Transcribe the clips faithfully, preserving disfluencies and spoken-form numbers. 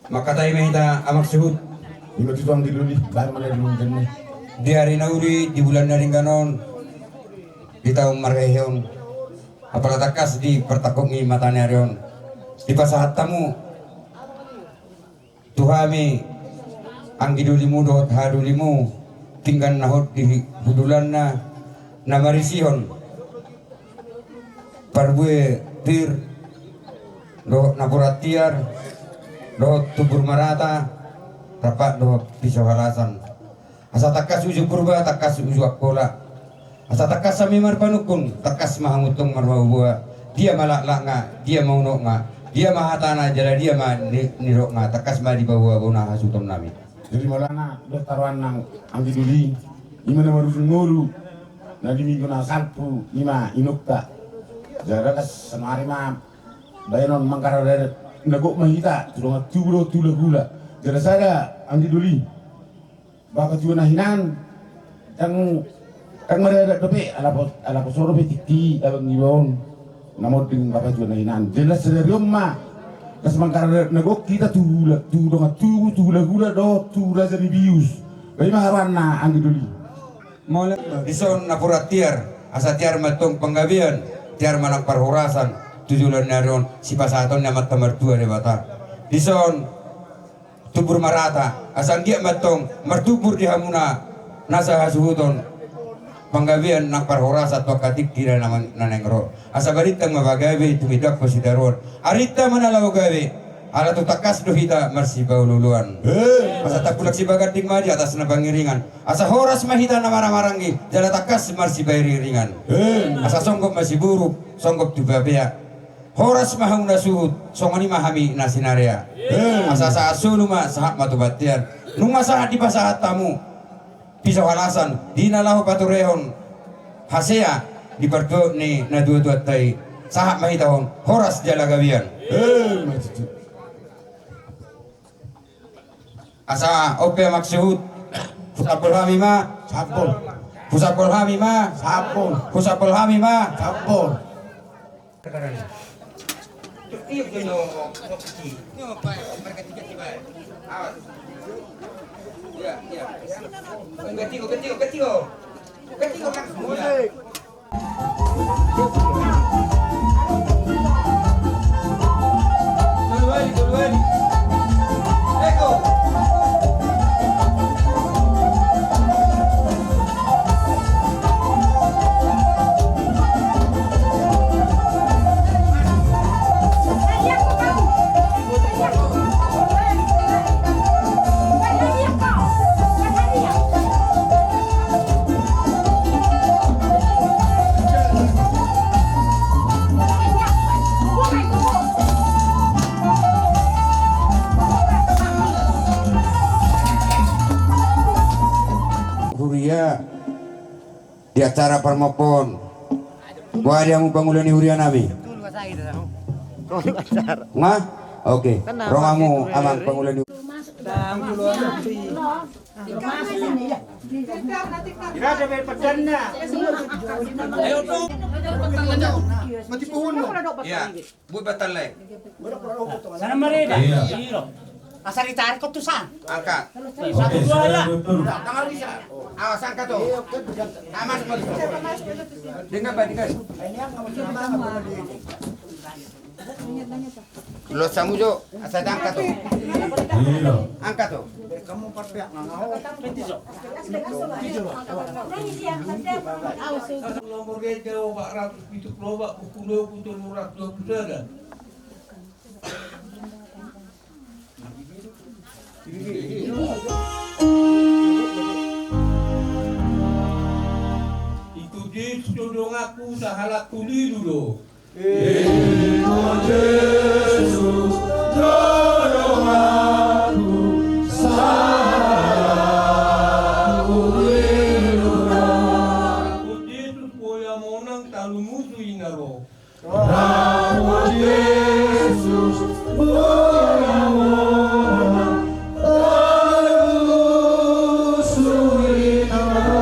Mangkatai ma hita amang suhut. Ima tutu anggi doli, baen ma na dulu jenne. Di ari na uli, di bulan na denggan on, di taon marhehe on, apala tangkas di partangkok ni mata ni ari on, dipasahat hamu tu hami anggi dolimu dohot haha dolimu pinggan na hot di hundulanna na marisihon parbue pir dohot napuran tiar dohot tumbur marata rap dohot pisau halasan. Asa tangkas uju Purba, tangkas uju Angkola. Asa tangkas hami marpanungkun, tangkas ma hamu tong marboaboa. Dia ma laklakna, dia ma unokna, dia ma hatana, jala dia ma ni-, nidokna, tangkas ma dipaboa bona hasuhuton nami. Jadi molo na dohot taroan nang anggi doli, ima na marujung ngolu na di minggu na salpu, ima inokta. Jala das sonari ma baenon mangkararean na gok ma hita tu dongan tubu dohot tu hulahula. Jala sada anggi doli, bapatua na hinan, ndang, ndang maradat dope, ala po, ala poso dope tingki abang iba on na monding bapatua na hinan. Jelas sadari on ma das mangkararean na gok hita tu hula, tu dongan tubu, tu hulahula dohot tu raja ni bius. Ba ima haroanna anggi doli. Molo dison napuran tiar, asa tiar ma tong panggabean, tiar ma nang parhorasan tu joloan ni ari on sipasahaton ni Amanta Martua Debata. Dison tumbur marata, asa anggiat ma tong martumbur di hamuna nasa hasuhuton, panggabean nang parhorasan tu angka tingki na, na naeng ro. Asa balintang ma pagabe tumindangkon sitaruon. Arinta ma na laho gabe, ala tung tangkas do hita marsipaolooloan. Asa tambulak sibaganding ma di atas na pangiringan. Asa horas ma hita na maramaranggi, jala tangkas marsipairingiringan. Asa songgop ma siburuk, songgop tu bapea. Horas ma hamu na suhut, songon i ma hami na sinarea. Asa sahat solu ma, sahat ma tu bontean. Nunga sahat dipasahat hamu pisau halasan di na laho paturehon hasea di partuat ni natuatuanta i, sahat ma hita on horas jala gabean. Asa on pe amang suhut, husambol hami ma. Sambol. Husambol hami ma. Sambol. Husambol hami ma. Sambol. Huria di acara parmompoon. Boha di hamu pangula ni huria nami? Nga? Oke. Ro ma hamu amang pangula ni. Iya. Buat batal lai. Sana mareda. Iya. Asal ditarik kau tu sana. Angkat. Satu, dua, ya. Tangan bisa. Awas angkat tu. Aman semua. Dengan baik, dengan. Lo samu jo, asal angkat tu. Iya. Angkat tu. Nomor dia jauh, Pak Ratu. Pitu pulu opat, buku dua pulu, tolu ratus dua pulu sada. Ito Jesus do donganku, sahalakku lilu do. Ito Jesus do donganku, sahalakku lilu do. Ito Jesus, boya monang talumusu inaro. Rap Jesus, boya monang talumusu inaro.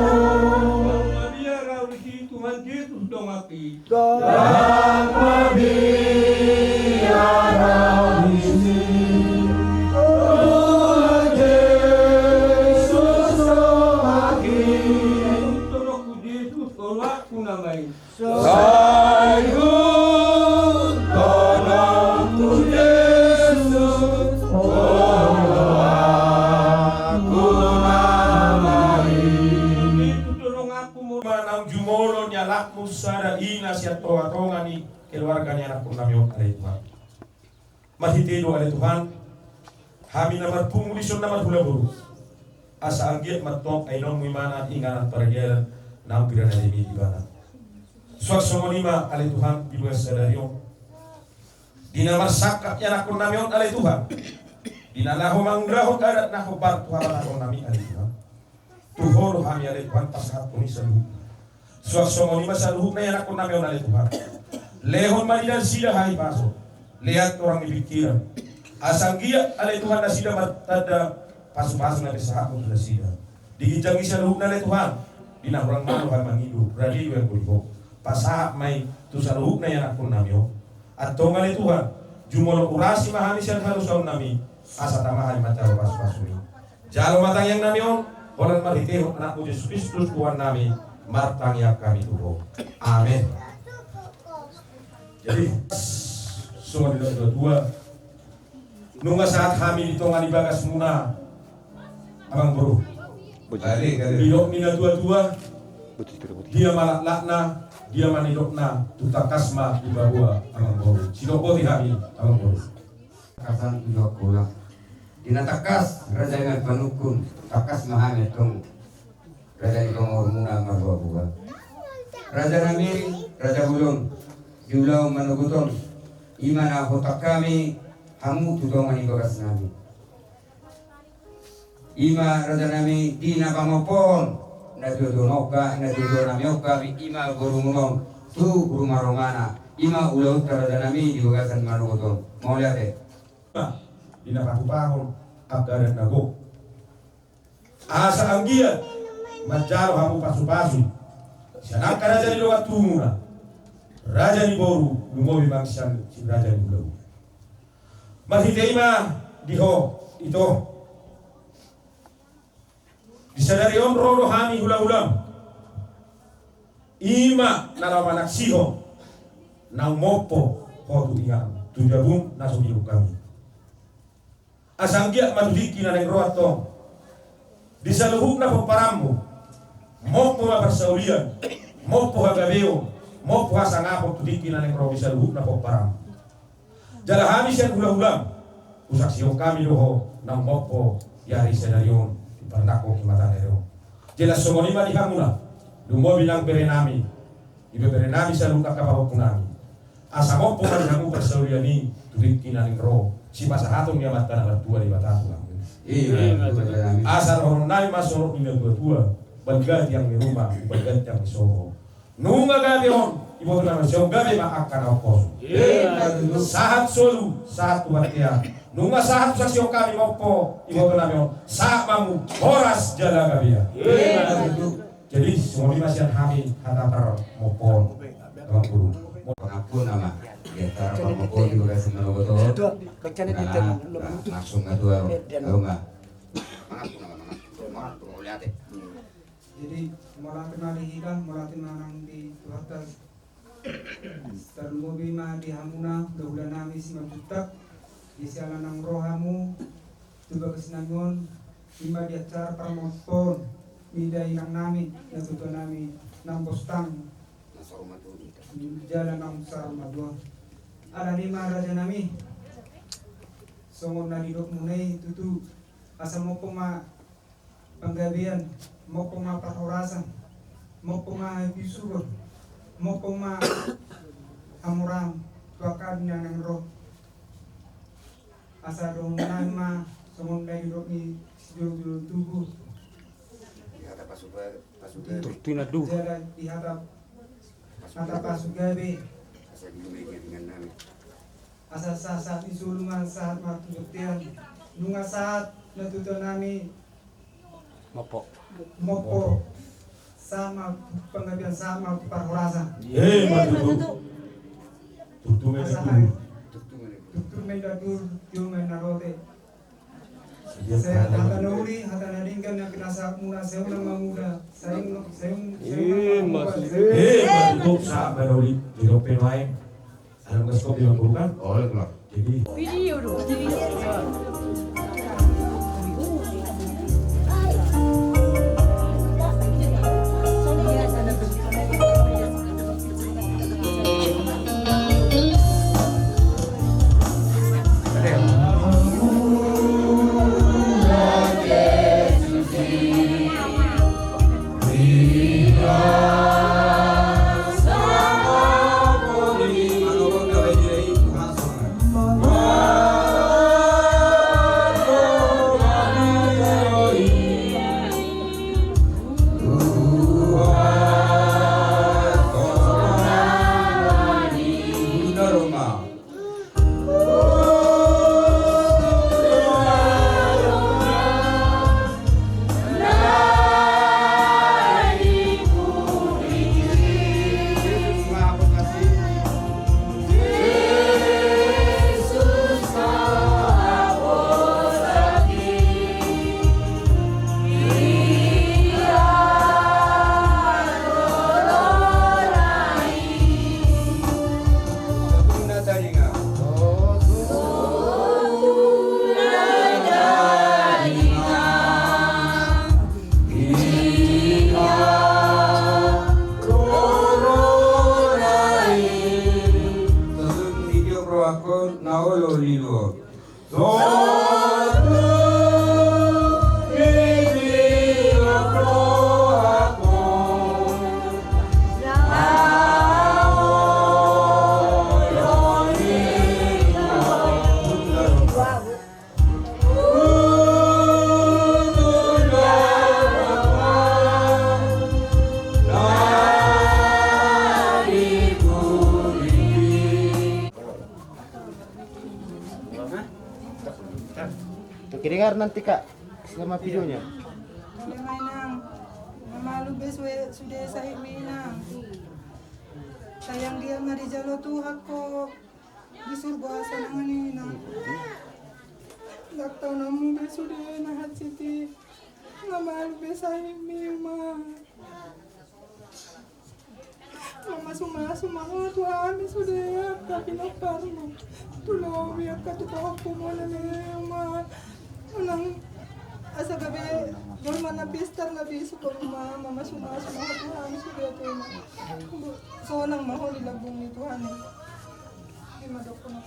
Rap ma dia raus i Tuhan Jesus donganki. Rap ma dia raus Tuhan. Marhite i do ale Tuhan, hami na marpungu dison na marhula boru. Asa anggiat ma tong ainonmu imana inganan paradianan naung pinanademi di ibana. Suang songon i ma ale Tuhan di bagas sadari on. Di na marsangkap ianakkonnami on ale Tuhan. Di na laho mangulahon adat na hombar tu habatahonnami ale Tuhan. Tu Ho do hami ale Tuhan pasahathon i saluhutna. Suang songon i ma saluhutna ianakkonnami on ale Tuhan. Lehon ma di nasida hahipason. Lean torang ni pingkiran. Asa anggiat ale Tuhan nasida martanda pasupasu na pinasahatmu tu nasida. Di ginjang i saluhutna ale Tuhan. Di na hurang malo hami mangido. Rade do ianggo di Ho. Pasahat ma i tu saluhutna ianakkonnami on. Antong ale Tuhan. Jumolo urasi ma hami sian hadosaonnami. Asa tama hami manjalo pasupasumi. Jalo ma tangiangnami on, holan marhitehon Anakmu Jesus Kristus Tuhannami, martangiang hami tu Ho. Amen. Jadi, songon didok ni natuatua, nunga sahat hami di tonga ni bagasmuna, Amangboru. Balik, balik. Didok ni natuatua, dia ma laklakna, dia ma nidokna, tung tangkas ma dipaboa, Amangboru. Sidok boti hami, Amangboru. Tangkasan tu jokona. Di na tangkas, raja i ma panungkun, tangkas ma hami antong. Raja ni pangurmuna marboaboa. Rajanami, raja bolon, di ulaon manogot on, i ma na hutang hami, hamu tu tonga ni bagasnami. I ma rajanami di na pangompoon, na tuatua on ka, na tuatuanami on ka, i ma borumuna on, tu rumarumana, i ma ulaonta rajanami di bagasan manogot on. Mauliate. Di na patupahon angka adat na gok. Asa anggiat manjalo hamu pasupasu sian angka raja ni dongan tubumuna, raja ni boru, lumobi ma sian si raja ni hulahulam. Marhite i ma di ho, ito. Di sadari on ro do hami hulahulam. I ma na laho manaksihon naung mompo ho tu inganan, tu jabum na so minum hami. Asa anggiat ma tu tingki na naeng ro antong di saluhutna pomparanmu, mompo ma parsaulian, mompo hagabeon, mompo hasangapon tu tingki na naeng ro di saluhutna pomparanmu. Jala hami sian hulahulam, husaksihon hami do ho naung mompo di ari sadari on, di parnangkok ni mataniari on. Jala songon i ma di hamuna, lumobi nang berenami, ibeberenami saluhut angka pahompunami. Asa mompo ma di hamu parsaulian i tu tingki na naeng ro, sipasahaton ni Amanta na martua Debata tu hamu. Asa dohononnami ma songon ni natuatua, balga tiang ni ruma, balga tiang ni sopo. Nunga gabe on, ibotonami on, sai gabe ma angka na umposo. Sahat solu, sahat tu bontean. Nunga sahat tu sasihon hami mompo, ibotonami on, sahat ma hamu horas jala gabe. Jadi songon i ma sian hami hata parmompoon. Pangampun nama. Di acara parmompoon di bagasan manogot on. Langsung ma tu ahu ma. Pangampun nama, pangampun. Jadi mauliate ma di hita, mauliate ma nang di Tuhanta. Tarlumobi ma di hamuna, hulahulanami Simanjuntak, di siala naung ro hamu tu bagasnami on, i ma di acara parmompoon ni dainangnami, natuatuanami, naung bostang jala naung saur matua. Alani i ma rajanami, songon na nidokmuna i tutu, asa mompo ma panggabean, mompo ma parhorasan, mompo ma habisuhon, mompo ma hamoraon tu angka na naeng ro. Asa dohononnami ma songon na nidok ni sijolo-jolo tubu. Di hata pasuga-, pasugabe. Turtu i na du. Jala di hata, hata pasugabe. Asa di meja ringan nami. Asa sahat-sahat ni solu ma sahat ma tu bontean. Nunga sahat natuatuanami. Mompo. Mompo. Sahat ma panggabean, sahat ma parhorasan. Ima tutu. Tutu ma i na tutu. Tutu ma i na tutu, tio ma i na lote. Sai hata na uli, hata na denggan na pinasahatmuna, sai unang mamuda, sai unang, sai unang, sai unang mamuda. Ima tutu, sahat ma na uli. Di dope nuaeng. Ada bekas kopi, Bang Guru, kan? Oh, iya, Bang. Jadi video dulu. Nanti, Kak, selama videonya. Molo ma, Inang, na malu be sude, sude sahitmi, Inang. Sai anggiat ma dijalo Tuhan ho di surgo hasanangan, Inang. Ndang taononmu be sude na hansit i. Na malu be sahitmi, Uma. Mamasumasu ma ho tu hami sude angka pinomparmu. Tu lobi angka tu pahompu muna, Uma. Unang asa gabe jolma na pistar na bisuk, Uma. Mamasumasu ma ho tu hami sude, Uma. Sonang ma ho di lambung ni Tuhan i. Ima dohonon.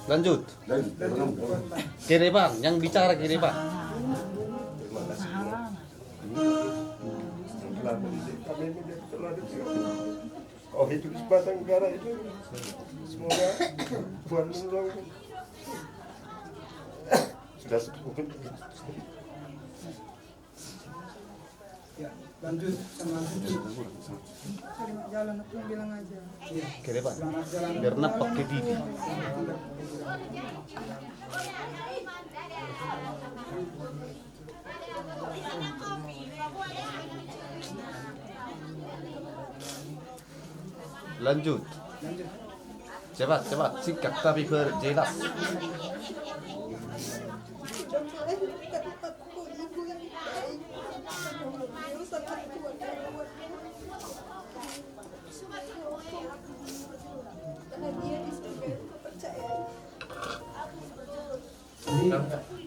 Lanjut. Kereban, yang bicara Kereban. Kau hidup di sebatang kara itu. Semoga Tuhan menolong. Sudah sepuluh. Ya, lanjut sama lanjut. Selamat jalan, aku bilang aja. Iya. Oke deh, Pak. Selamat jalan. Biar nampak ke Didi. Lanjut. Cepat, cepat, singkat tapi perjelas.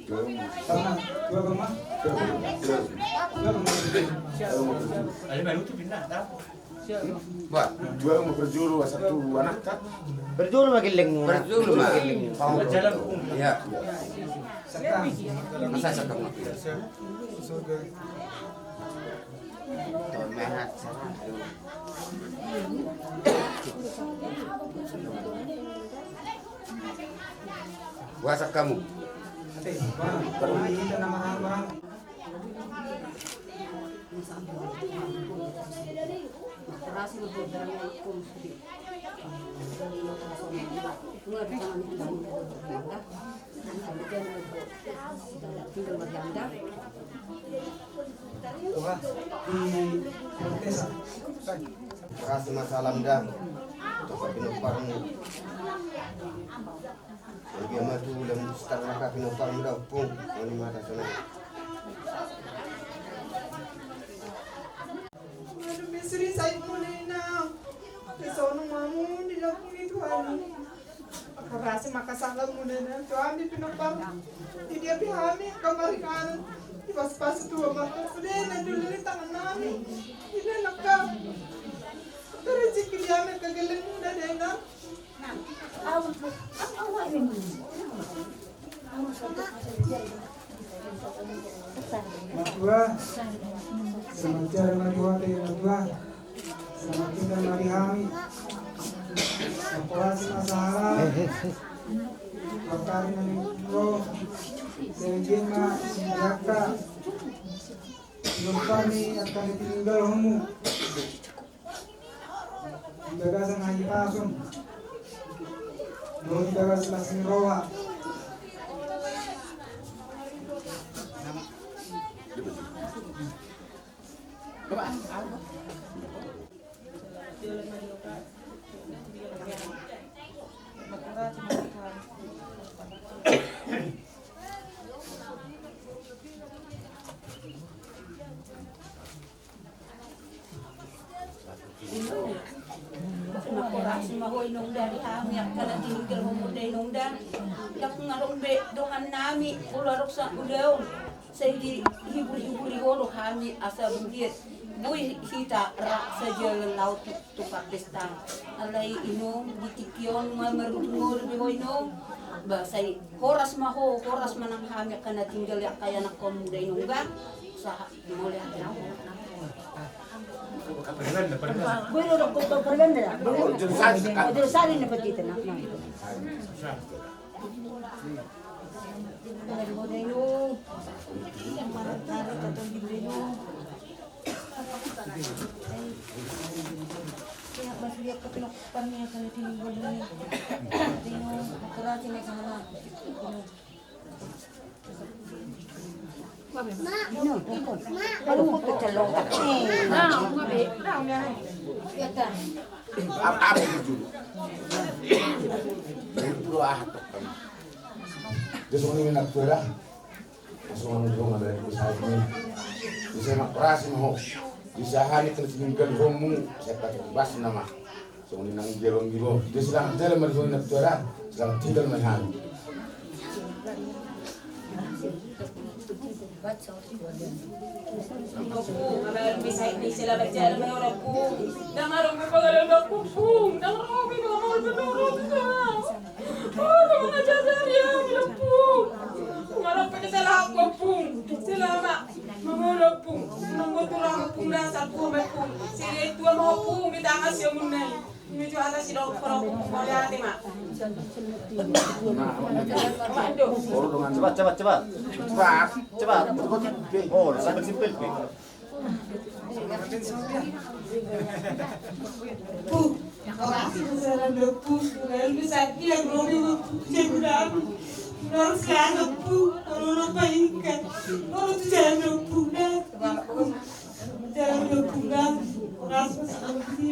Jadi, sama, dua koma. Buat. Dua mau berjuru, satu anak, Kak. Berjuru ma gellengmu. Berjuru ma. Berjuru. Iya. Sekarang. Masa sekarang. Puasa kamu. Horas ma salam da. Toko pinomparmu. Dia ma tu lam star raka pinomparmu da, Ompung. Oni mata sana. Aduh, misri sai muna, Inang. Sonang ma muna di lambung ni Tuhan. Horas ma salammu, Inang, tu hami pinompar. Di dia pe hami angka maringanan. Dipasupasu Tuhan ma angka sude na dulu di tangan nami. Inang, angka tarejeki di hami angka gellengmuna, Inang. Matua, selamat jalan ma di hami, Matua. Selamat tinggal ma di hami. Operasi masalah. Pakari na ni ro. Sehingga ma sinjaka. Lupa ni akan ditinggal homu. Di bagasan hahipason. Dohot di bagasan las ni roha. Horas ma ho inong da di hami angka na tininggal homu da inong da. Ndang adong be dongan nami molo adong sahuta on. Sai dihibur-hiburi ho do hami asa boi, boi hita ra sajalan laho tu, tu pardestan. Alai inong di tingki on ma marujung do be ho inong. Ba sai horas ma ho, horas ma nang hami angka na tininggal angka ianakhonmu da inong ba. Sahat. Boi do dokter Perlanda ya. Jadi sari na petita na. Apa, apa itu dulu? Dulu ah, tok. Dia suruh ini nak kuda. Langsung ngomong dulu ngambil itu saat ini. Bisa mak operasi mau. Bisa hari terus meninggal homu. Saya pakai bas nama. Songon i nang dia bang di bawah. Dia sedang jalan mari songon i nak tuara. Sedang tinggal mari hami. Ompung, amal bisa ini selamat jalan mari ompung. Nang arung berpagalan ompung. Nang arung berpagalan ompung. Nang arung berpagalan ompung. Selamat. Mangolo ompung, nang botul ompung, dasar tua ma ompung. Sede tua ma ompung, di tangan si omun nai. Ini tu atas si dokter ompung, mauliate ma. Cepat, cepat, cepat. Cepat. Cepat. Oh, simpel, simpel. Pu, operasi masalam do pu, lalu sakit yang robi pu, jago dabu. Harus langsung pu, kalau lupa ikan. Kalau tu jalan do pu, dah. Jalan do pu, dah. Operasi masalam do pu.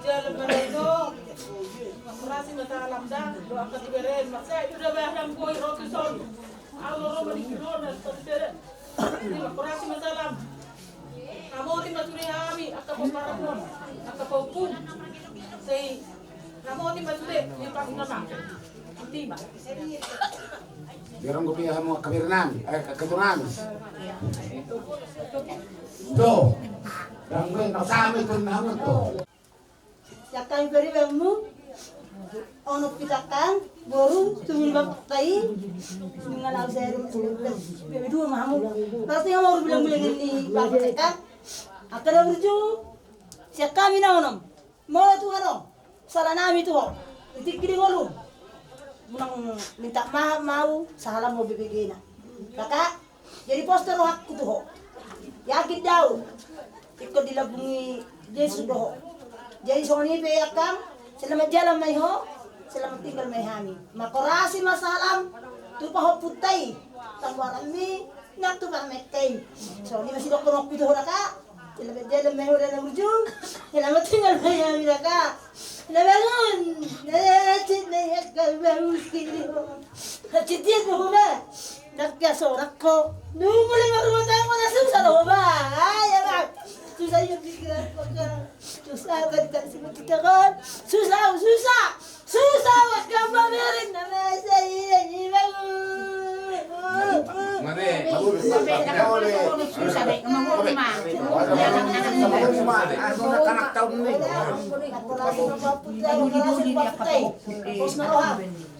Jalan manajo, operasi masalam da, do angka tiberen, masa itu da bahang boy roti son. Alo roma di kirona, tadi tadi. Operasi masalam. Kamu di masuri hami, angka pomparan non, angka popung. Sei, kamu di masuri, di pas nama. Ultima. Biar anggo pia hamu angka bere nami, eh, angka tu nami. Do. Dang gue, nau sami tu nami tu. Sian hami paribanmu, onom pitangkang, boru, tumil bapakta i, dengan au saya rumah sulit, B B dua mahamu. Berarti nggak mau bilang-bilang ini bapak cekak. Angka da burju, sian hami na onom. Molo tu adong sala nami tu ho, di tingki di ngolu. Unang minta maaf ma au, sahala mo B B G na. Maka, jadi pos do rohangku tu ho. Yakin do au. Ingkon dilambungi Jesus do ho. Jadi songon i pe angkang, selamat jalan ma i ho, selamat tinggal ma i hami. Mangkorasi ma salam tu pahompunta i. Tamboaranmi, nang tu parmaenta i. Songon i ma sidohononku tu ho da ka. Selamat jalan ma i ho da na burju. Selamat tinggal ma i hami da ka. Na bangun. Na cit na ihat kau bagus kiri. Na cit dia tu ho da. Nang kia sorak ko. Nungu lima rumah tangga na susah loh ba. Ai ya ba. Susah ya pikiran ko ka. Susah kan tak semua kita kan. Susah, susah. Susah wak gamba berin na rasa iya ni bagus. Mane, susah be, ngomong ma. Anak tahu ni.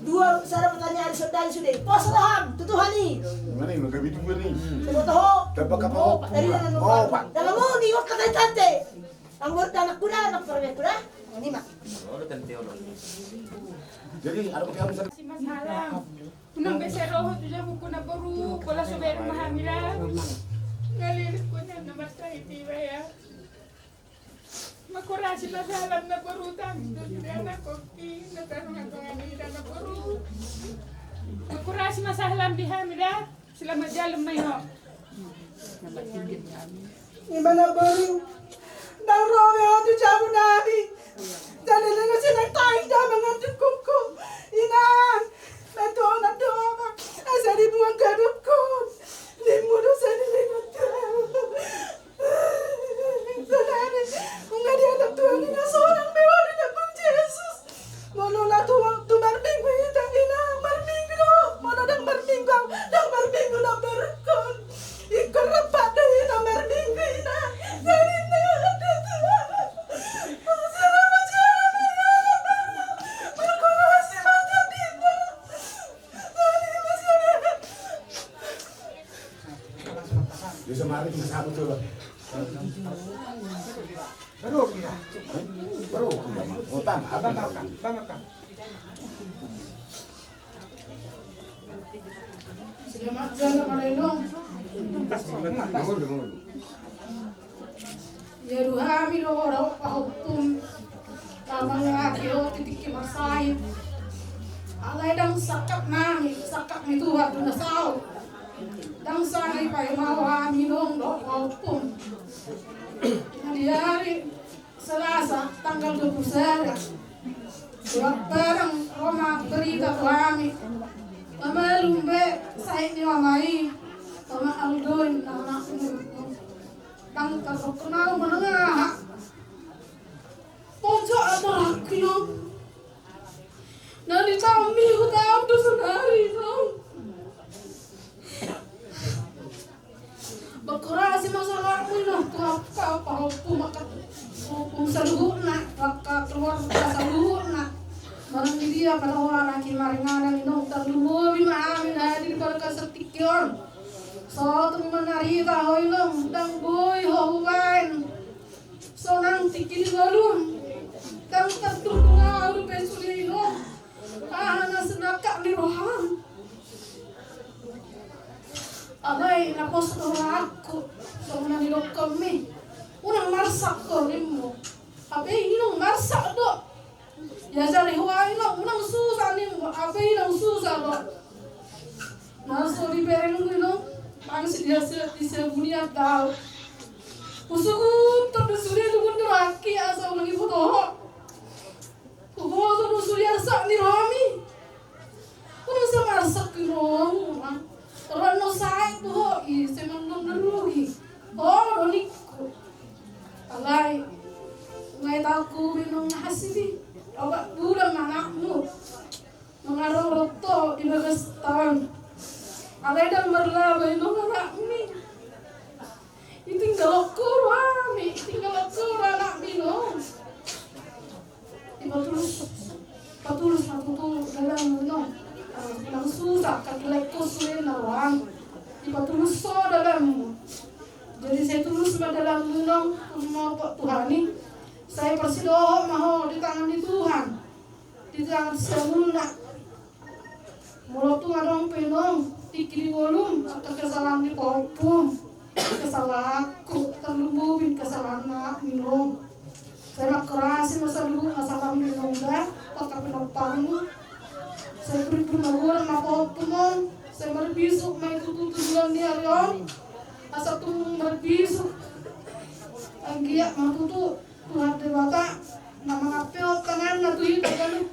Dua, sada pertanyaan, saudara sudah. Pos roham tu Tuhan i. Mana ini gabi dua ni? Coba tahu. Dapat apa? Dari mana? Oh, Pak. Dalam mau ni wak kata tante. Anggur anak kuda, anak permen kuda. Ini mak. Jadi ada pakai. Masalah. Unang bese roho tu jabukku na boru, pola so bere ma hami da. Ngalilik ku na nomor sahit iba ya. Mangkorasi ma salam na boru tangsi tu sude anakkonki na tarunga tonga ni da na boru. Mangkorasi ma salam di hami da. Selamat jalan ma i ho. Ima na boru. Ndang ro be ho tu jabu nami. Jadi lenga sinang tai da mangan dukungku. Inang. Matuona do ma. Asa dibuang gadukkon. Nimu do sani lenga tau. Sadari, nunga dialap Tuhan i na sonang be wali na pun Jesus. Molo na tu, tu marminggu hita, ina marminggu do. Molo ndang marminggu, ndang marminggu na berkon. Ingkon rampak do hita marminggu ina. Jadi na ada Tuhan. Selamat jalan, mangkorasi ma tu hita. Jadi masih ada. Dia sama hari cuma satu tuh, Bang. Baru kita. Baru kita, Bang. Utang, abang, abang, abang. Selamat jalan, Maleno. Bangun, bangun. Ia duhami do ora pahutum. Mangulahon ho di tingki marsahit. Alai ndang sangkap nami, sangkap ni Tuhan do na saut. Ndang sanga dipaima ho hami inong dohot pahompum. Di ari Selasa tanggal dua puluh sada, Tulang Padang ro ma berita tu hami. Pamalum be sahit ni mama i, Mama Aldo, anakmu. Ndang tardok na manang aha. Pojok atur aku inong. Na nitaon mi hutaon do saonari inong. Mangkorasi ma sahalakmu inong, tu angka pahompum, angka pahompum saluhutna, angka keluarga saluhutna. Manang di dia pe ho halak i maringanan inong, tarlumobi ma hami na hadir di bagasan tingki on. So tung manarita ho inong, ndang boi ho hubaen. Sonang tingki ni ngolum, ndang tardok ahu dope sude inong. Aha na sinangkap ni roham. Alai na pos do rohangku, songon na nidokkonmi. Unang marsak ho nimmu. Hape inong marsak do. Diajari ho ahu inong, unang susah nimmu, hape inong susah do. Na so diberengmu inong, tangis di sia, di sia bunian do ahu. Husuguthon do sude, tubu do rohangki asa unang diboto ho. Huboto do sude arsak ni rohami. Unang sai marsak roham. Roham na sahit do ho i, sai mandok na rugi. Ho do ningku. Alai nunga tahu be inong na hasidi. Opat bulan ma anakmu mangarorot ho di bagas taon. Alai ndang marlaba inong anakmi. Ditinggalhon ho rohami, ditinggalhon ho roha anakmi inong. Dipatulus, patulus ma tutu dalanmu inong. Ndang susah, ndang lekkon sude na roham. Dipatulus ho dalanmu. Jadi sai tulus ma dalanmu inong, tulus ma ho tu Tuhan i. Sai parsidohot ma ho di tangan ni Tuhan. Di tangan siamunna. Molo tung adong pe inong tingki ni ngolum angka kesalahan ni pahompum, kesalahanku, tarlumobi kesalahan anakmi inong. Sai mangkorasi ma saluhut na salam ni inong da, angka pinomparmu. Sai purpur na godang ma pahompum on, sai marbisuk ma i tutu tu joloan ni ari on. Asa tung marbisuk anggiat ma tutu Tuhan Debata na mangampehon tanganna tu hita ganup.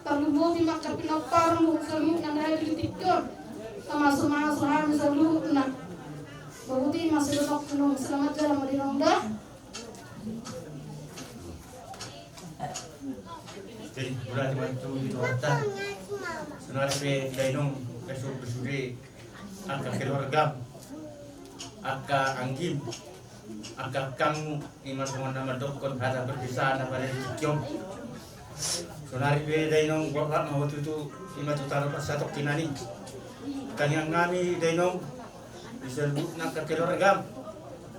Tarlumobi ma angka pinomparmu saluhutna na hadir di tingki on. Pamasumasu hami saluhutna. Botima sudah waktu nong, selamat jalan ma di nong da. Jadi, mauliate ma tutu di Tuhanta. Saonari pe dainong, sude angka keluargam, angka anggim, angka angkangmu, i ma songon na mandokkon hata perpisahan na pada di tingki on. Saonari pe dainong, borhat ma ho tutu, i ma tu tano parsatongkinan i. Tangiang nami dainong, di saluhutna angka keluargam,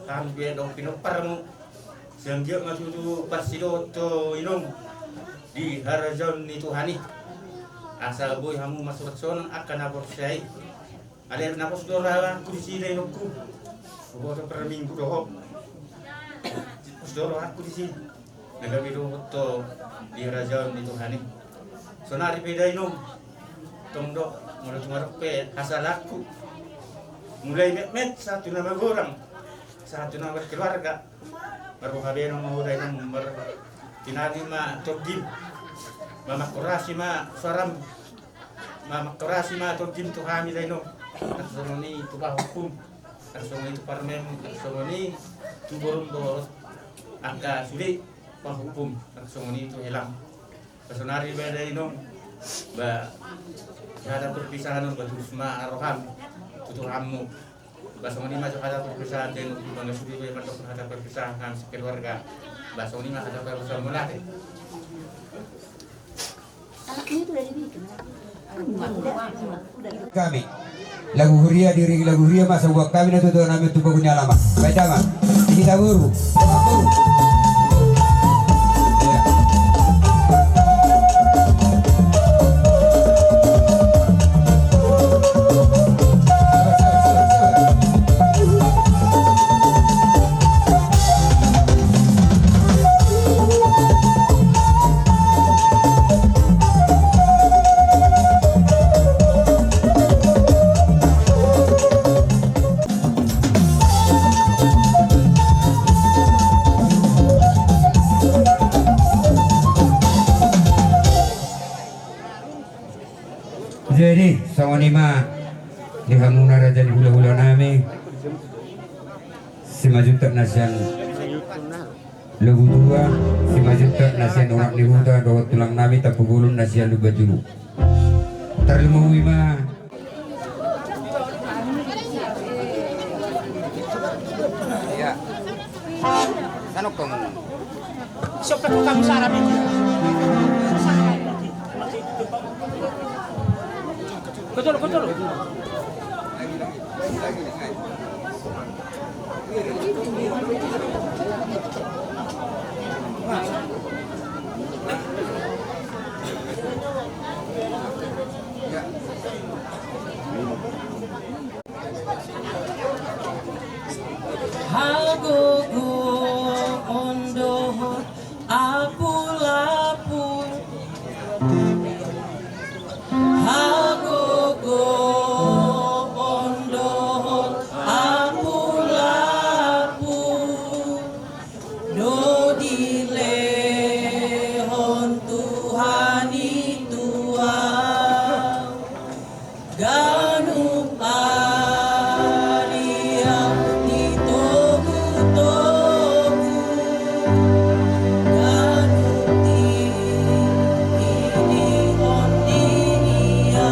hami pe dohot pinomparmu, sai anggiat ma tutu parsidohot ho inong di harajaon ni Tuhan i. Asa boi hamu masurat sonang angka na porsea i. Alai na pos do rohangku disi dainongku. Huboto per minggu dohot. Pos do rohangku disi. Na gabe dohot ho di harajaon ni Tuhan i. Saonari pe dainong, tong do, molo tung adong pe hasalaanku, mulai metmet sahat tu na magodang, sahat tu na berkeluarga. Marboha be nong ho dainong, martinangi ma tonggim, mamangkorasi ma soaram, mamangkorasi ma tonggim tu hami dainong. Nang songon i tu pahompum, nang songon i tu parumaenmu, nang songon i tu borum dohot angka sude pahompum, nang songon i tu helam. Ba saonari ba dainong, ba hata perpisahan on, ba tulus ma roham tu Tuhanmu. Ba songon i ma jo hata perpisahan dainong, ba nga sude be mandok hata perpisahan hami sekeluarga. Ba songon i ma hata perpisahan, mauliate. Kami lagu huria, diiringi lagu huria ma sabuat kami na tutu nami tu poguni alaman. Baik, damang. Di hita boru. Jadi songon i ma di hamuna raja ni hulahula nami, Simanjuntak na sian Lobu Tua, Simanjuntak na sian Onak ni Huta, dohot tulang nami Tampubolon na sian Lumban Julu. Tarlumobi ma. Iya. Sanok kamu. Siapa kau kamu salah mikir? Betul, betul. Hagogoon dohot apulapul. Hagogoon dohot apulapul do dilehon Tuhan i tu ahu. Ganup ari ahu ditogutogu, ganup tingki dihon dirian.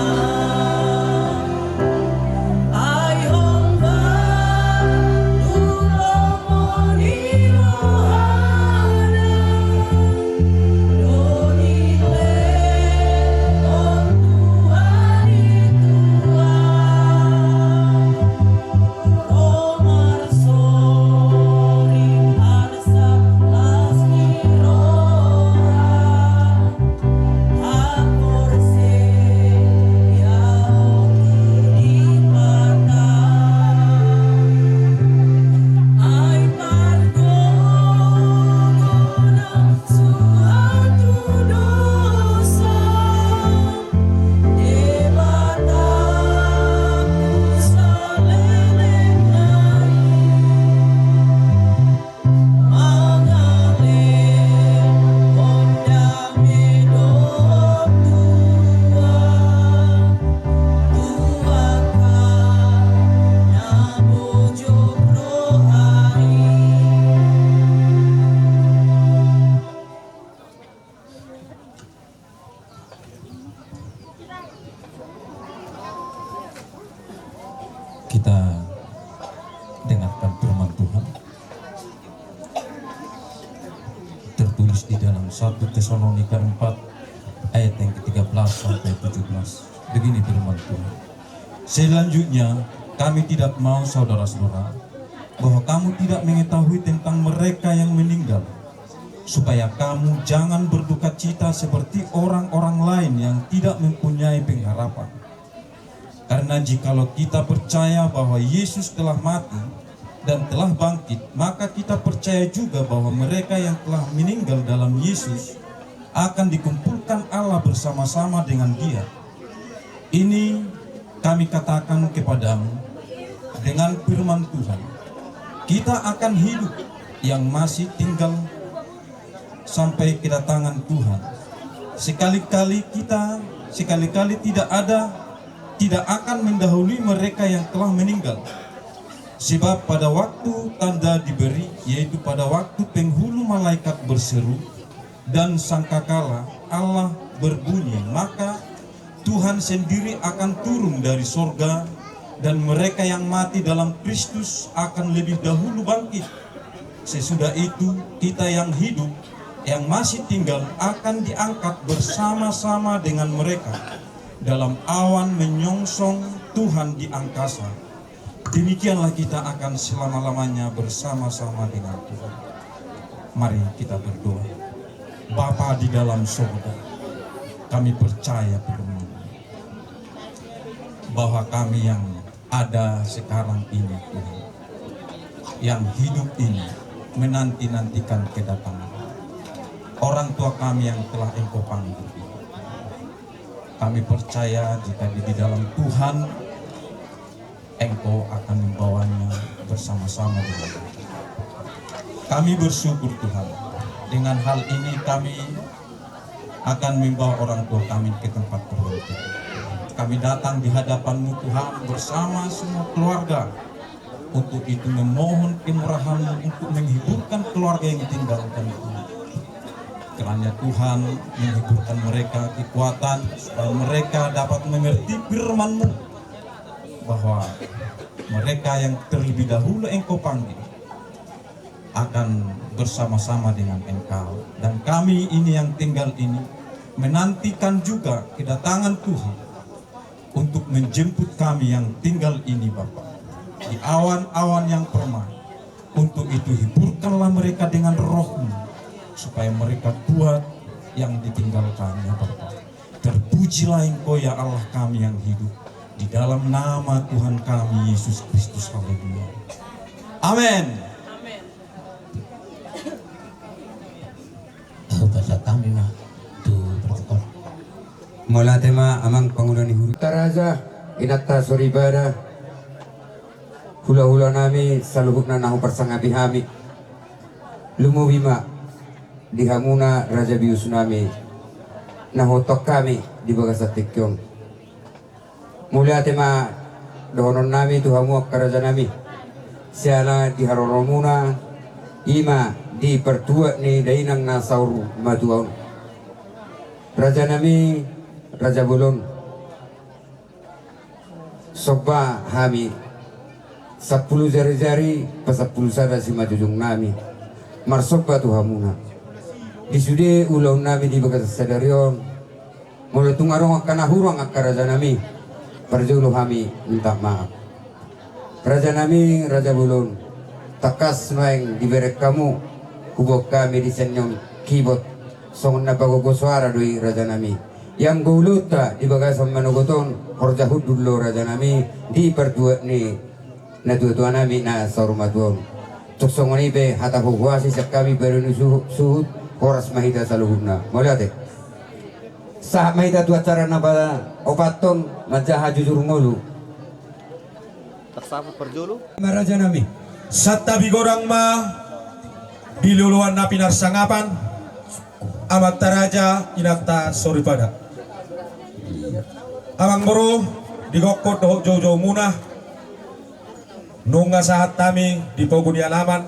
Ai hombar tu lomo ni rohana. Kita dengarkan firman Tuhan. Tertulis di dalam satu Tesalonika empat ayat yang ketiga belas sampai tujuh belas. Begini firman Tuhan. Selanjutnya, kami tidak mau, saudara-saudara, bahwa kamu tidak mengetahui tentang mereka yang meninggal, supaya kamu jangan berduka cita seperti orang-orang lain yang tidak mempunyai pengharapan. Karena jikalau kita percaya bahwa Yesus telah mati dan telah bangkit, maka kita percaya juga bahwa mereka yang telah meninggal dalam Yesus akan dikumpulkan Allah bersama-sama dengan Dia. Ini kami katakan kepadamu dengan firman Tuhan, kita akan hidup yang masih tinggal sampai kedatangan Tuhan. Sekali-kali kita, sekali-kali tidak ada, tidak akan mendahului mereka yang telah meninggal. Sebab pada waktu tanda diberi, yaitu pada waktu penghulu malaikat berseru dan sangkakala Allah berbunyi, maka Tuhan sendiri akan turun dari sorga, dan mereka yang mati dalam Kristus akan lebih dahulu bangkit. Sesudah itu, kita yang hidup, yang masih tinggal, akan diangkat bersama-sama dengan mereka dalam awan menyongsong Tuhan di angkasa. Demikianlah kita akan selama-lamanya bersama-sama dengan Tuhan. Mari kita berdoa. Bapa di dalam sorga, kami percaya firman-Mu, bahwa kami yang ada sekarang ini, Tuhan, yang hidup ini, menanti-nantikan kedatangan orang tua kami yang telah Engkau panggil. Kami percaya jika di, di dalam Tuhan, Engkau akan membawanya bersama-sama dengan kami. Kami bersyukur, Tuhan, dengan hal ini kami akan membawa orang tua kami ke tempat pergantian. Kami datang di hadapan-Mu, Tuhan, bersama semua keluarga, untuk itu memohon kemurahan-Mu untuk menghiburkan keluarga yang ditinggalkan, Tuhan. Kiranya Tuhan menghiburkan mereka kekuatan, supaya mereka dapat mengerti firman-Mu, bahwa mereka yang terlebih dahulu Engkau panggil akan bersama-sama dengan Engkau. Dan kami ini yang tinggal ini menantikan juga kedatangan Tuhan untuk menjemput kami yang tinggal ini, Bapa, di awan-awan yang permai. Untuk itu, hiburkanlah mereka dengan Roh-Mu, supaya mereka kuat yang ditinggalkannya, Bapa. Terpujilah Engkau, ya Allah kami yang hidup, di dalam nama Tuhan kami, Yesus Kristus. Haleluya. Amin. Amin. Tahu bahasa kami, Mak. Tu protokol. Mauliate ma, Amang pangula ni huria. Raja, inanta soripada, hula-hula nami saluhutna na huparsangapi hami. Lumobi ma di hamuna raja bius nami na huontang hami di bagasan tingki on. Mauliate ma dohonon nami tu hamu angka raja nami, siala di haroromuna, i ma di partuat ni dainang na saur matua on. Raja nami, raja bolon, somba hami sampulu jari-jari pasampulu sada simanjujung nami marsomba tu hamuna. Di sude ulaon nami di bagasan sadari on, molo tung adong angka na hurang angka raja nami, parjolo hami minta maaf. Raja nami, raja bolon, tangkas nuaeng dibereng hamu, huboan hami di sian on kibot, songon na pagogo soara do i raja nami. Ianggo ulaonta di bagasan manogot on, horja hundul do raja nami, di partuat ni natua-tua nami na saur matua on. Tung songon i pe hata huhuasi sian hami baru ni suhu-, suhut, horas ma hita saluhutna. Mauliate. Sahat ma hita tu acara na paopathon, manjaha jujur ngolu. Tarsaput parjolo. Raja nami. Santabi godang ma di loloan na pinarsangapan, amanta raja, inanta soripada. Amang boru, di gokhon dohot jou-jou muna, nunga sahat hami di pogu ni alaman,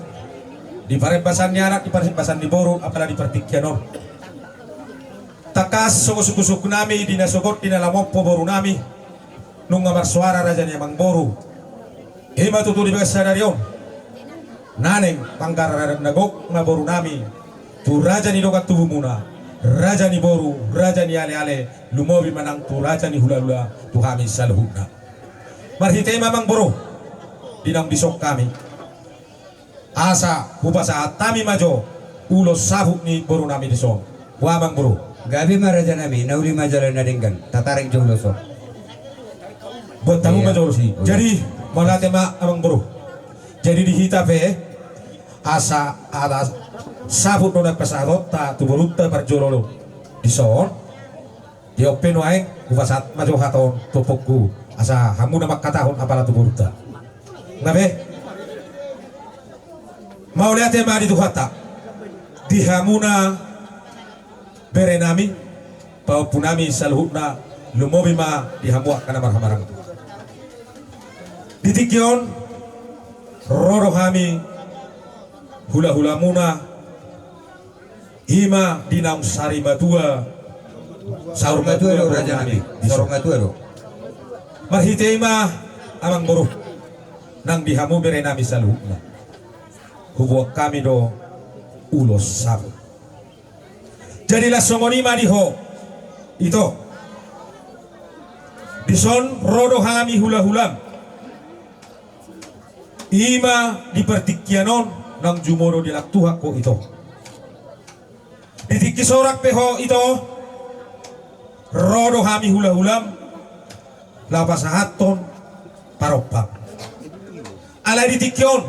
di parembasan ni anak, di parembasan ni boru, apala di partingkian on. Tangkas so gusuk-gusuk nami di na sogot di na lamompo boru nami, nunga marsoara raja ni amang boru. I ma tutu di bagasan sadari on, naeng panggaradan na gok ma boru nami tu raja ni dongan tubumuna, raja ni boru, raja ni ale-ale, lumobi ma nang tu raja ni hula-hula, tu hami saluhutna. Marhite i ma amang boru, di naung dison hami, asa hupasahat hami ma jo ulos saput ni boru nami dison. Boa amang boru? Gabe ma raja nami, na uli ma jala na denggan, tataring jo ulos on. Boan hamu ma jo ulos i. Jadi, mauliate ma amang boru. Jadi di hita pe, asa, asa saput do na pasahatonta tu borunta parjolo dison. Di on pe nuaeng hupasahat ma jo hata on tu ompungku, asa hamu na mangkatahon apala tu borunta. Nga be? Mauliate ma di Tuhanta, di hamuna bere nami, pahompu nami saluhutna, lumobi ma di hamu angka na marhahamaranggi. Di tingki on ro do hami hula-hulamuna, i ma di naung sari matua, saur matua do raja nami, saur matua do. Marhite i ma amang boru, nang di hamu bere nami saluhutna, huboan hami do ulos saput. Jadi laos songon i ma di ho ito, dison ro do hami hula-hulam. I ma di partingkian on, naung jumolo di langtuhan ho ito. Di tingki sorak pe ho ito, ro do hami hula-hulam, laho pasahathon parompa. Alai di tingki on,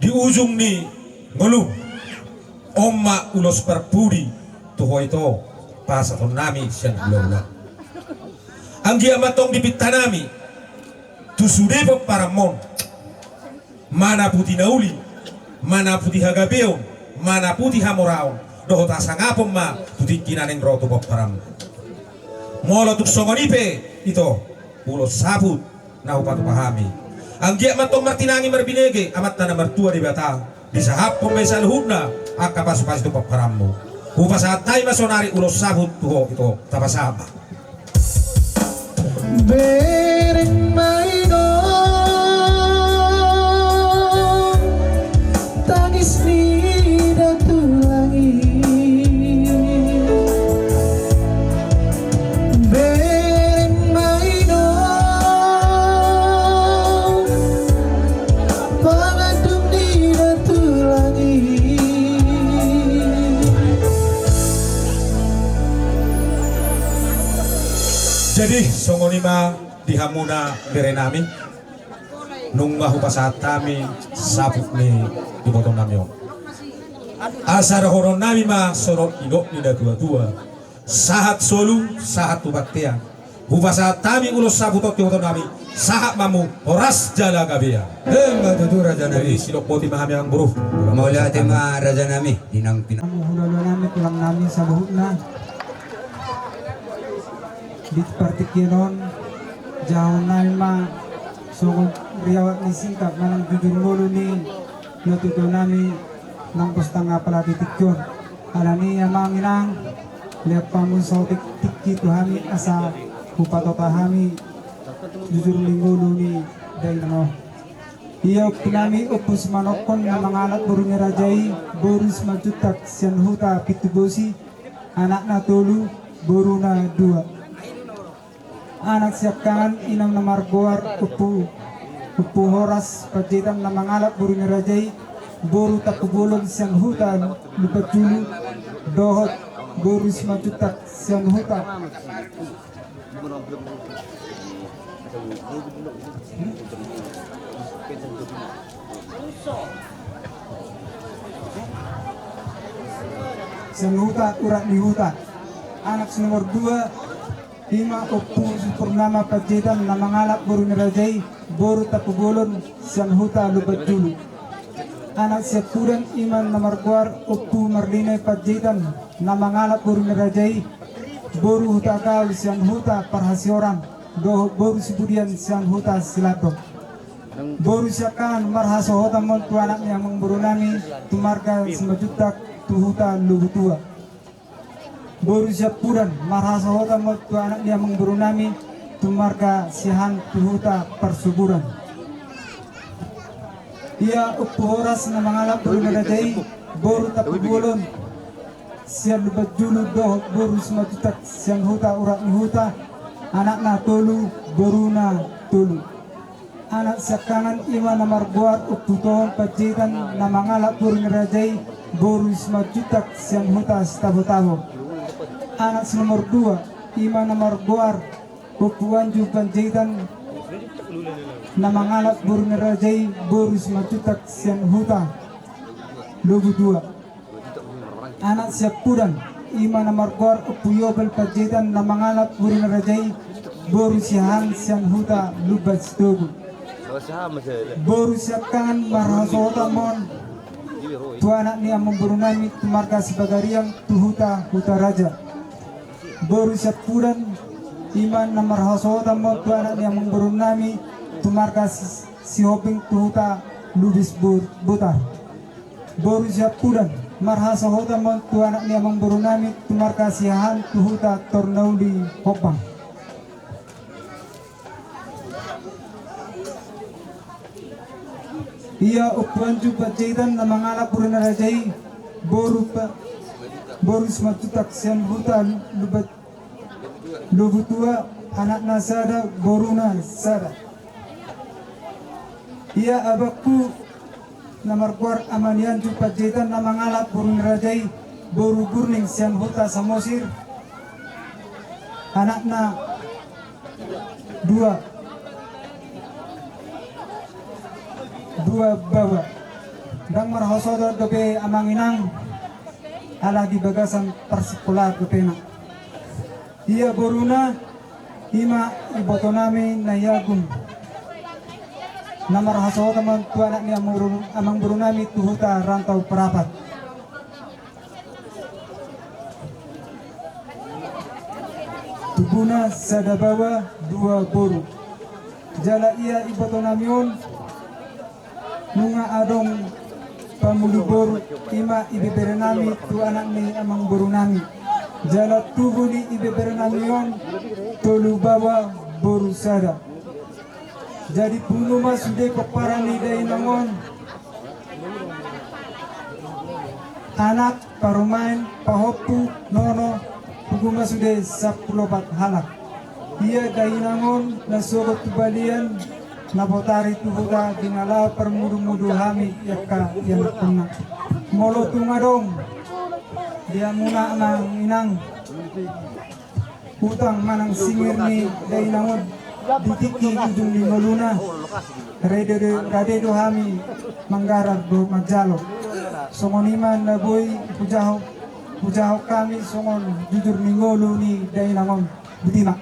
di ujung ni ngolum, on ma ulos parpudi tu ho ito, pasahaton nami sian hula-hula. Anggiat ma tong dipinta nami tu sude pomparanmon, manaputi na uli, manaputi hagabeon, manaputi hamoraon, dohot hasangapon ma tu tingki na naeng ro tu pomparanmon. Molo tung songon i pe, ito, ulos saput na hupatupa hami. Anggiat ma tong martinangi marbinege Amanta na martua Debata, disahaphon ma i saluhutna angka pasupasu tu pomparanmu. Hupasahat hami ma sonari ulos saput tu ho, ito, tapasahat ma. Bereng ma i non tangis ni datu langit. Bereng ma i non pangandung ni datu langit. Jadi songon i ma di hamuna berenami, nunga hupasahat hami saput ni ibotonami on. Asa dohononnami ma songon nidok ni natuatua: Sahat solu, sahat tu bontean. Hupasahat hami ulos saput on tu ibotonami. Sahat ma hamu, horas jala gabe. Emma tutu, rajanami. Jadi sidok boti ma hami, amang boru. Mauliate ma, rajanami. Di naung pina- Hamu hulahula nami, tulang nami saluhutna. Di partingkian on, jahaon nami ma songon riwayat ni singkat manang jujur ngolu ni natuatua nami nang pos tangga pala di tingki on. Alani i, amang inang, lehon hamu saotik tingki tu hami asa hupatota hami jujur ni ngolu ni dainang on. Ia ompu nami, Ompu Simanongkon na mangalap boru ni raja i, boru Simanjuntak sian huta Pintu Bosi, anakna tolu, boruna dua. Anak siangkangan, inang na margoar Ompu, Ompu Horas Panjaitan na mangalap boru ni raja i, boru Tampubolon sian huta Lumbanjulu, dohot boru Simanjuntak sian huta sian huta Urat ni Huta. Anak si nomor dua, ima Ompu Purnama Panjaitan na mangalap boru ni raja i, boru Tampubolon sian huta Lumbanjulu. Anak siampudan, ima na margoar Ompu Marlina Panjaitan na mangalap boru ni raja i, boru Hutagaol sian huta Parhasioran, dohot boru Sibudian sian huta Silandok. Boru siangkangan, marhasohotan ma on tu anak ni amangboru nami, tu marga Simanjuntak, tu huta Lobutua. Boru siampudan, marhasohotan ma on tu anak ni amangboru nami, tu marga Siahaan, tu huta Parsuburan. Ia Ompu Horas na mangalap boru ni raja i, boru Tampubolon sian Lumbanjulu, dohot boru Simanjuntak sian huta Urat ni Huta, anakna tolu, boruna tolu. Anak siangkangan, ima na margoar Ompu Tohon Panjaitan na mangalap boru ni raja i, boru Simanjuntak sian huta Sitabotabo. Anak si nomor dua, ima na margoar Ompu Anju Panjaitan na mangalap boru ni raja i, boru Simanjuntak sian huta Lobutua. Anak siampudan, ima na margoar Ompu Yobel Panjaitan na mangalap boru ni raja i, boru Siahaan sian huta Lumban Sitogu. Boru siangkangan, marhasohotan ma on tu anak ni amangboru nami, tu marga Sibagariang, tu huta Hutaraja. Boru siampudan, ima na marhasohotan ma on tu anak ni amangboru nami, tu marga Si-, Sihombing, tu huta Lubis Bu-, Butar. Boru siampudan, marhasohotan ma on tu anak ni amangboru nami, tu marga Siahaan, tu huta Tornauli Hombang. Ia Ompu Anju Panjaitan na mangalap boru ni raja i, boru pa-, boru Simanjuntak sian huta Lubat-, Lobutua, anakna sada, boruna sada. Ia abangku na margoar Ama ni Anju Panjaitan na mangalap boru ni raja i, boru Gurning sian huta Samosir, anakna dua, dua baoa. Ndang marhasohotan dope, amang inang, ala di bagasan parsikolaan dope na. Ia boruna, ima iboto nami na i agung, na marhasohotan ma on tu anak ni amangboru, amangboru nami tu huta Rantau Parapat. Tubuna sada baoa dua boru. Jala ia iboto nami on, nunga adong pamuli boru, ima ibebere nami tu anak ni amangboru nami. Jala tubu ni ibebere nami on tolu baoa boru sada. Jadi pungu ma sude pomparan ni dainang on, anak, parumaen, pahompu, nono, pungu ma sude sampulu opat halak. Ia dainang on na sogot tu balian, na botari tu huta di na laho parmudumudu hami i angka ianakhonna. Molo tung adong di hamuna amang inang utang manang singir ni dainang on di tingki ujung ni ngoluna, rade do, rade do hami manggarar dohot manjalo. Songon i ma na boi hujahahon, hujahahon hami songon jujur ni ngolu ni dainang on. Botima.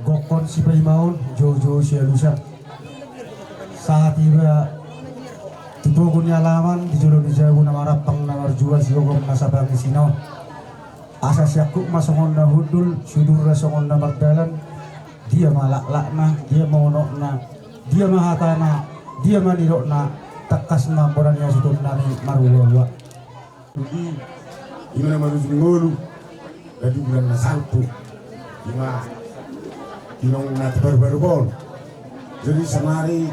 Gokhon sipaimaon, joujou sialusan. Sahat iba tu togu ni alaman, di jolo ni jabu na marampang na marjua, sigogom na sapangisina on. Asa siangkup ma songon na hundul, siudurna songon na mardalan. Dia ma laklakna, dia ma unokna, dia ma hatana, dia ma nidokna, tangkas ma bona ni hasuhuton nami maruaua. Ima na marujung ngolu, na di bulan na salpu, ima inong na tiparuparup on. Jadi saonari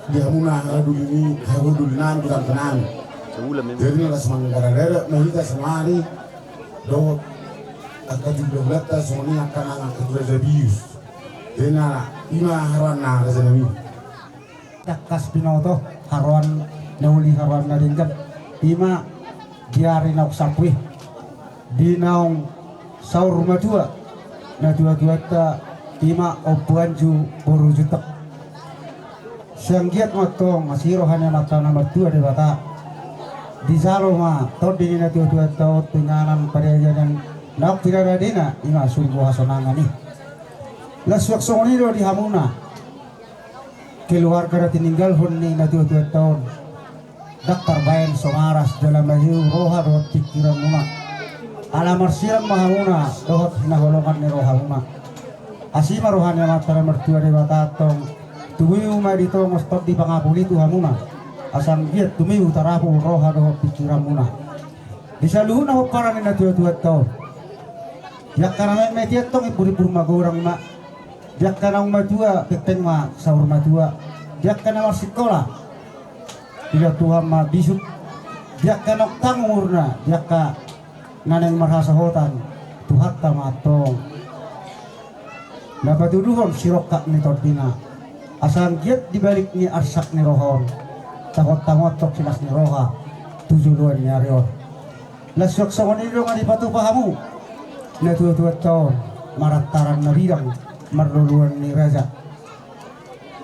di hamuna hahadoli ni, hahadoli nami, hutangki nami. Jadi na las manggarar adat ma hita saonari dohot angka jumlah hulanta songon i angka nang angka tu raja bius. Jadi na ima haroan na raja nami. Tangkas binoto haroan na uli, haroan na denggan, ima di ari naung salpu i, di naung saur matua natuatuanta, ima Ompu Anju boru Juntak. Sai anggiat ma antong asi roha ni Amanta na martua Debata. Dijalo ma tondi ni natuatuanta on tu inganan parianan naung pinaradena, ima surgo hasonangan i. Laos suang songon i do di hamuna keluarga na tininggalhon ni natuatuanta on, ndang tarbaen so maras jala maiu roha dohot pingkiranmuna. Ala marsirang ma hamuna dohot hinaholongan ni rohamuna. Asi ma roha ni Amanta na martua Debata antong, tumibu ma ditongos tondi pangapuli tu hamuna, asa anggiat tumibu tarapul roha dohot pingkiranmuna. Di saluhutna pomparan ni natuatuanta on, di angka na metmet i antong imburimbur magodang ma. Di angka naung matua pengpeng ma saur matua. Di angka na marsikola, dilehon Tuhan ma bisuk. Di angka naung tang umurna, di angka na naeng marhasohotan, Tuhanta ma antong na patuduhon sirongkap ni tondina. Asa anggiat di balik ni arsak ni roha on, tapontangon antong silas ni roha tu joloan ni ari on. Laos suang songon i do nunga dipatupa hamu natuatuanta on, marantaran na bidang marluluan ni raja.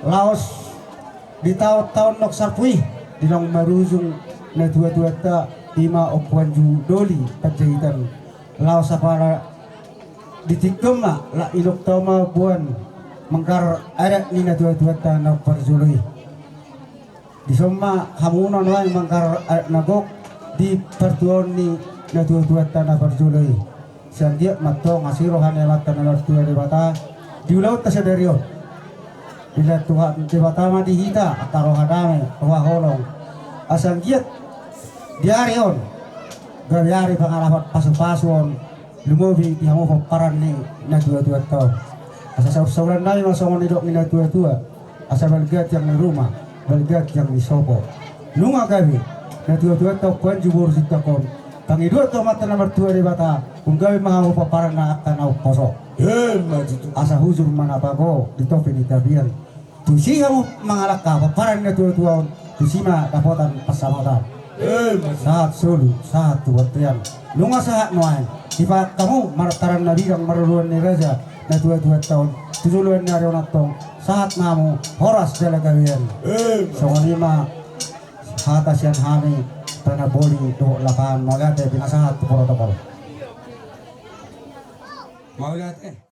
Laos di taontaon naung salpu i, di naung marujung natuatuanta, ima Ompu Anju Doli Panjaitan, laos apala di tingki on ma, lak inongta on ma boan manggarar adat ni natuatuanta naung parjolo i. Dison ma hamuna nuaeng manggarar adat na gok di partuaon ni natuatuanta na parjolo i. Sai anggiat ma antong asi roha ni Amanta na martua Debata di ulaonta sadari on. Dilehon Tuhan Debata ma di hita angka roha dame, roha holong, asa anggiat di ari on gabe ari pangalapan pasupasu on, lumobi di hamu pomparan ni natuatuanta on. Asa saursaurannami ma songon nidok ni natuatua: Asa balga tiang ni ruma, balga tiang ni sopo. Nunga gabe natuatuanta Ompu Anju boru Juntak on, pangidoan tu Amanta na martua Debata, umgabe ma hamu pomparanna angka na umposo. Emma tutu. Asa hujur ma na pago di topi ni tapian. Tusi hamu mangalangka pomparan ni natuatua on, tusi ma dapotan pansamotan. Emma tutu. Sahat solu, sahat tu bontean. Nunga sahat nuaeng, dipaangka hamu marantaran na bidang marluluan ni raja natuatuanta on tu joloan ni ari on antong. Sahat ma hamu, horas jala gabean. Emma tutu. Songon i ma hata sian hami, Tanah Boli dohot Lapangan. Mauliate, pinasahat tu protokol. Mauliate.